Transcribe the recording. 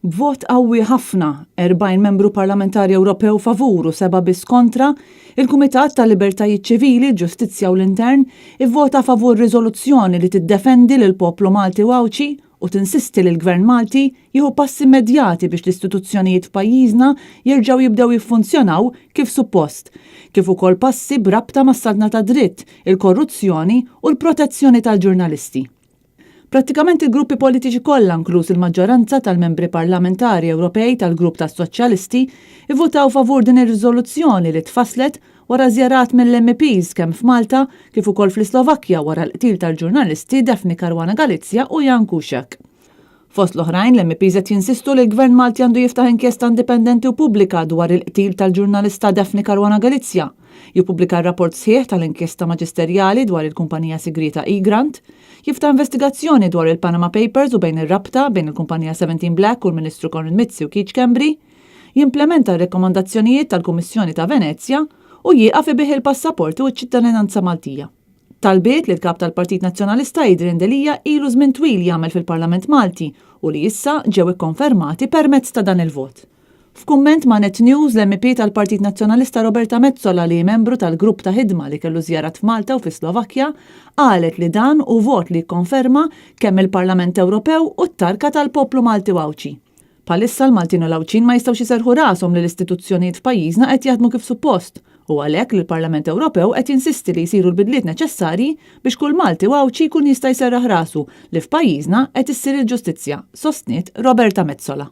B'vot qawwi ħafna, 40 membru parlamentari Ewropew favur u sebgħa biss kontra, il-Kumitat tal-Libertajiet Ċivili, il-Ġustizzja u l-Intern ivvota favur riżoluzzjoni li tiddefendi lill-poplu Malti u Għawdxi u tinsisti li l-Gvern Malti jieħu passi immedjati biex l-istituzzjonijiet f'pajjiżna jerġgħu jibdew jiffunzjonaw kif suppost, kif ukoll passi b'rabta mas-saltna tad-dritt, il-korruzzjoni u l-protezzjoni tal-ġurnalisti. Prattikament il-gruppi politiċi kollha inkluż il-maġġoranza tal-membri parlamentari Ewropej tal-grupp tas-Soċjalisti ivvutaw favur din ir-riżoluzzjoni li tfasslet wara żjarat mill-MEPs kemm f'Malta kif ukoll fl-Islovakkja wara l-qtil tal-ġurnalisti Daphne Caruana Galizia u Jan Kuciak. Fost l-oħrajn, l-MEPs qed jinsistu li l-Gvern Malti għandu jiftaħ inkjesta indipendenti u pubblika dwar il-qtil tal-ġurnalista Daphne Caruana Galizia, jippubblika r-rapport sħiħ tal-inkjesta maġisterjali dwar il-kumpanija sigrieta Egrant, jiftaħ investigazzjoni dwar il-Panama Papers u bejn ir-rabta bejn il-kumpanija 17 Black u l-Ministru Konrad Mizzi u Keith Schembri, jimplementa r-rekkomandazzjonijiet tal-Kummissjoni ta' Venezja u jieqaf ibigħ il-passaporti u ċ-ċittadinanza Maltija. Talbiet li l-Kap tal-Partit Nazzjonalista Adrian Delia ilu żmien twil jagħmel fil-Parlament Malti u li issa ġew ikkonfermati permezz ta' dan il-vot. F'kumment ma' Net News, l-MEP tal-Partit Nazzjonalista Roberta Metsola li hi membru tal-grupp ta' ħidma li kellu żjarat f'Malta u fis-Slovakkja qalet li dan hu vot li jikkonferma kemm il-Parlament Ewropew u t-tarka tal-poplu Malti u Għawdxi. Bħalissa l-Maltin u l-Għawdxin ma jistgħux iserrħu rashom li l-istituzzjonijiet f'pajjiżna qed jaħdmu kif suppost u għalhekk li l-Parlament Ewropew qed jinsisti li jsiru l-bidliet neċessarji biex kull Malti u Għawdxi jkun jista' jserraħ rasu li f'pajjiżna qed issir il-ġustizzja, sostniet Roberta Metsola.